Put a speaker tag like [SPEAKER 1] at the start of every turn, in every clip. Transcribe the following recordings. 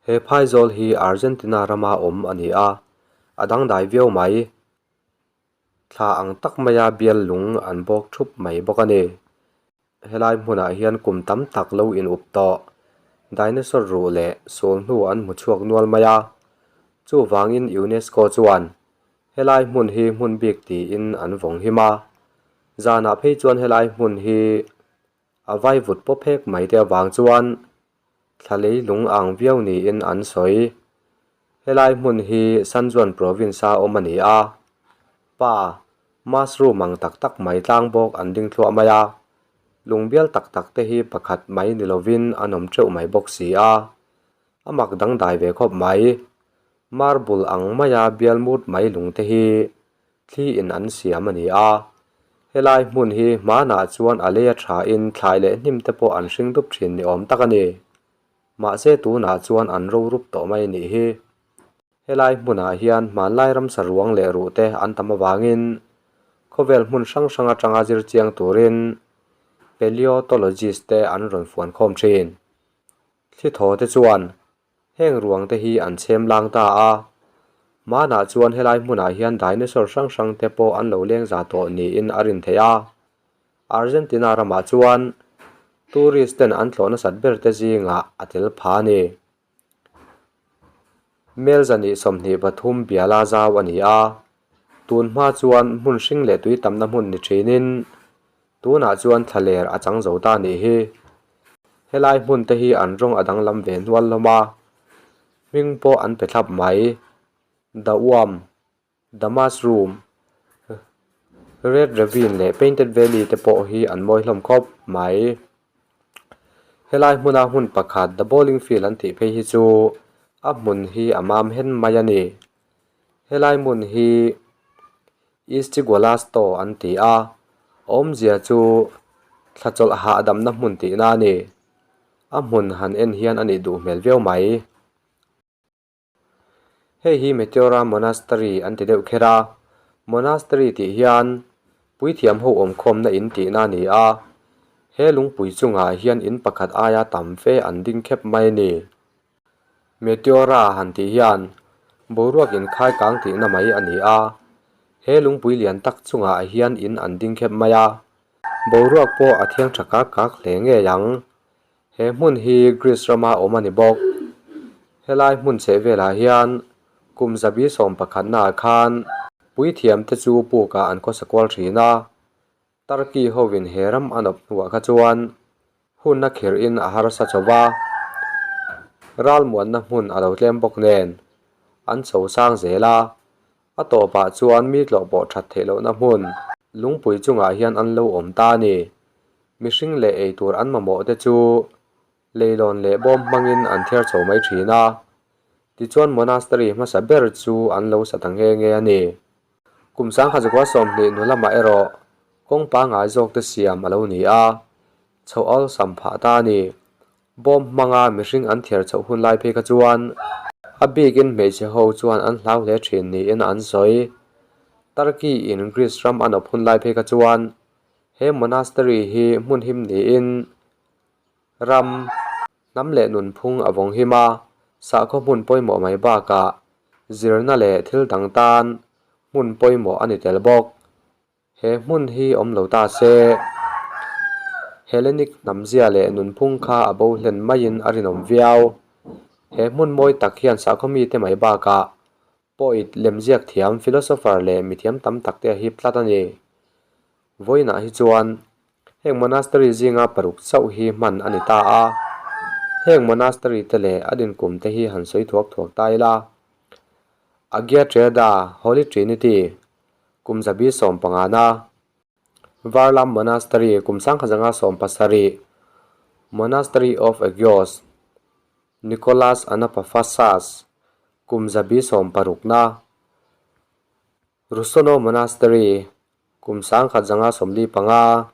[SPEAKER 1] He phaizawl hi Argentina rama awm a ni a, a dangdai viau mai. Thla ang tak maia bial lung an bawk thup mai bawk a ni. Helai hmunah hian kum tam tak lo in up tawh. Dinosaur ruh leh sul hnu an hmu chhuak nual mai a. Chuvangin UNESCO chuan helai hmun hi hmun bik tiin an vawng him a. Zanah phei chuan helai hmun hi a vaivut pawp hek mai te avang chuan thla lei lung ang viau niin an sawi. Helai hmun hi San Juan province a awm a ni a, pa mushroom ang tak tak mai tlang bawk an ding thluah mai a, lung bial tak tak te hi pakhat mai ni lovin an awm teuh mai bawk si a, a mak dangdai ve khawp mai. Marble ang maia bial mut mai lung te hi thli in an siam a ni a, helai hmun hi hmanah chuan a lei a tha in thlai leh hnim te pawh an hring dup thin ni awm tak a ni. Mahse tunah chuan an ro rup tawh mai nih hi. Helai hmunah hian hmanlai ramsa ruang leh ruh te an tam avangin khawvel hmun hrang hrang atanga zir chiang turin paleontologist te an rawn fuan khawm thin. Thli thaw te chuan Heng ruang te hi an chhem lang ta a, hmanah chuan helai hmunah hian dinosaur hrang hrang te pawh an lo leng za tawh niin a rin theih a. Argentina ramah chuan tourist ten an tlawh nasat ber te zingah a tel pha a ni. Melzani 23 biala zau a ni a, tun hma chuan hmun hring leh tui tamna hmun ni thinin Tunah chuan thlaler a chang zo ta nih hi. Helai hmun te hi an rawng a danglam ve hnual hlawm a, hming pawh an pe thlap mai. The Worm, The Mushroom, Red Ravine leh Painted Valley te pawh hi an mawi hlawm khawp mai. Helai hmuna hmun pakhat The Bowling Field an tih phei hi chu a hmun hi a mam hen mai a ni. Helai hmun hi Ischigualasto an ti a, awmzia chu thla chawlh hahdamna hmun tihna a ni. A hmun han en hian a nih duh hmel viau mai. Hei hi Meteora Monastery an ti deuh kher a, Monastery tih hian puithiam ho awmkhawmna in tihna a ni a, he lungpui chungah hian in pakhat aia tam fe an ding khep mai a ni. Meteora han tih hian boruak inkhai kang tihna mai a ni a, he lungpui lian tak chungah hian in an ding khep mai a, boruak pawh a thiang tha kak kak hle ngei ang. He hmun hi Greece rama awm a ni bawk. Helai hmun chheh velah hian kum zabi sawm pakhatnaah khan puithiam te chu pukah an khawsa kual thin a, Turkey hovin he ram an awp hnuah kha chuan Hun a khirh in a harsa chho va, ralmuanna hmun a lo tlem bawk nen an chho sang zel a, a tawpah chuan mi tlawh pawh that theih lohna hmun lungpui chungah hian an lo awm ta a ni. Mihring leh eitur an mamawh te chu leilawn leh bawm hmangin an thiar chho mai thin a, tichuan monastery hmasa ber chu an lo sa ta nghe nghe a ni. Kum sangkhat zakua 20 hnu lamah erawh kawng pangngai zawk te siam a lo ni a, chhoh awlsam phah ta a ni. Bawm hmanga mihring an thiar chhoh hun lai phei kha chuan a bikin hmeichhe ho chuan an hlau hle thin niin an sawi. Turkey in Greece ram an awp hun lai phei kha chuan he monastery hi hmun him niin ram hnam leh nunphung a vawng him a, sahkhaw hmun pawimawh mai bakah zirna leh thil dang tan hmun pawimawh a ni tel bawk. He hmun hi awm lo ta se, Hellenic hnamzia leh nunphung kha a bo hlen maiin a rinawm viau. He hmun mawi tak hian sakhaw mite mai bakah poet, lemziak thiam, philosopher leh mithiam tam tak te a hip tlat a ni. Vawiinah hi chuan heng monastery zinga paruk chauh hi hman a ni ta a. Heng monastery te leh a dinkum te hi han sawi thuak thuak ta ila. Agia Triada, Holy Trinity, Kum zabi 15na, Varlam Monastery kum 1970, Monastery of Agios Nicholas Anapafasas kum zabi 60na, Rusono Monastery kum 1995,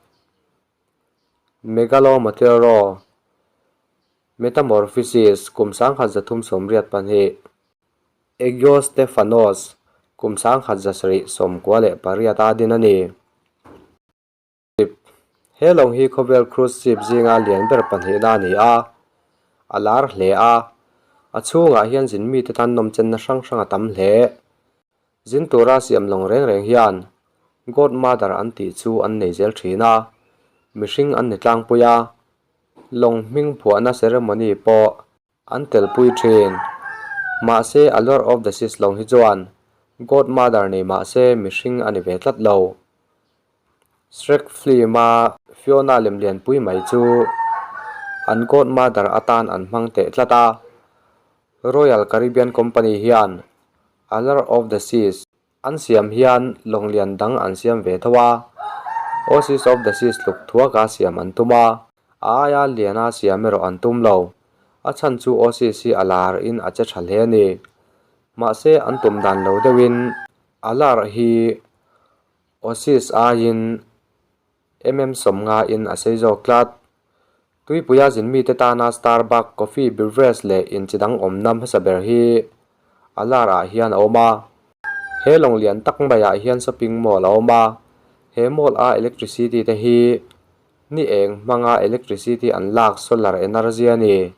[SPEAKER 1] Megalo Meteoro Metamorphosis kum 1382, Agios Stefanos kum 1798 a din a ni. He lawng hi khawvel cruise ship zinga lian ber pahnihna a ni a, a lar hle a. A chhungah hian zin mite tan nawmchenna hrang hrang a tam hle. Zin tura siam lawng reng reng hian Godmother an tih chu an nei zel thin a, mihring an ni tlangpui a, lawng hming phuahna ceremony pawh an telpui thin. Mahse Allure of the Seas lawng hi chuan Godmother nei mahse mihring a ni ve tlat lo. Shrek film a Fiona lem lianpui mai chu an Godmother atan an hmang teh tlat a, Royal Caribbean Company hian Allure of the Seas an siam hian lawng lian dang an siam ve tho a, Oasis of the Seas tluk thuaka siam an tum a, a aia liana siam erawh an tum lo. A chhan chu Oasis hi a lar in a che tha hle a ni. Mahse an tum dan lo deuhin Allure hi Oasis aiin mm sawmnga in a sei zawk tlat. Tuipuia zin mite tana Starbucks coffee beverage leh in chi dang awmna hmasa ber hi a lar ah hian a awm a. He lawng lian tak maiah hian shopping mall a awm a, he mall a electricity te hi ni eng hmanga electricity an lak solar energy a ni.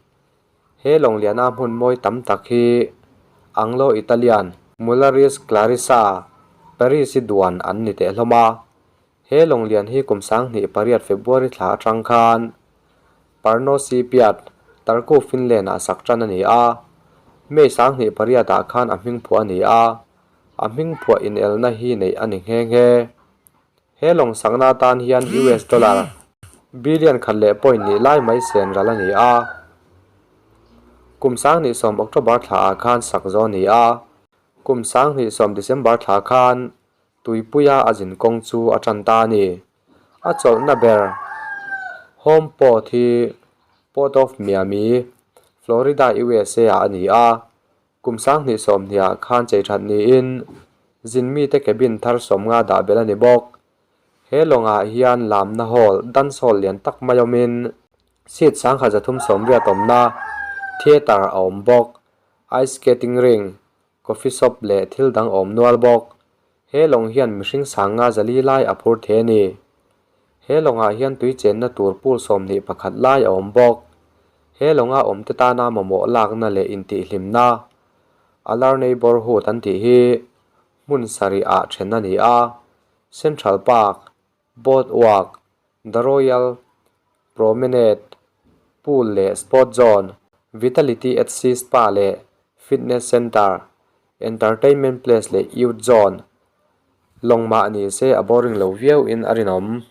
[SPEAKER 1] He lawng liana hmun mawi tam tak hi Anglo-Italian Mularis Clarissa Paris-i duan an ni teh hlawm a. He lawng lian hi kum 2008 February thla atang khan Parno Shipyard, Turku, Finland-ah sak tan a ni a. May 2008 ah khan a hming phuah a ni a, a hming phuah inelna hi neih a ni nghe nghe. He lawng sakna atan hian US dollar billion khat leh point nih lai mai sen ral a ni a. Kum 2010 October thla ah khan sak zawh a ni a. Kum 2010 December thla khan tuipuia a zin kawng chu a tan ta a ni. A chawlhna ber Home Port hi Port of Miami, Florida, USA ah a ni a. Kum 2020 ah khan chei that niin zin mite cabin thar 50 dah belh a ni bawk. He lawngah hian lamna hall, dance hall lian tak mai awmin seat 1380 awmna theatre a awm bawk. Ice skating rink, coffee shop leh thil dang a awm nual bawk. He lawng hian mihring sanga zali lai a phur thei a ni. He lawngah hian tui chenna tur pool 21 lai a awm bawk. He lawnga awmte tana mamawh lakna leh intihhlimna, Allure Neighbourhood an tih hi hmun sarih ah then a ni a, Central Park, Boardwalk, The Royal Promenade, Pool leh Sport Zone, Vitality at Sea Spa leh Fitness Centre, Entertainment Place leh Youth Zone. Lawng mah ni se a boring lo viau in a rinawm.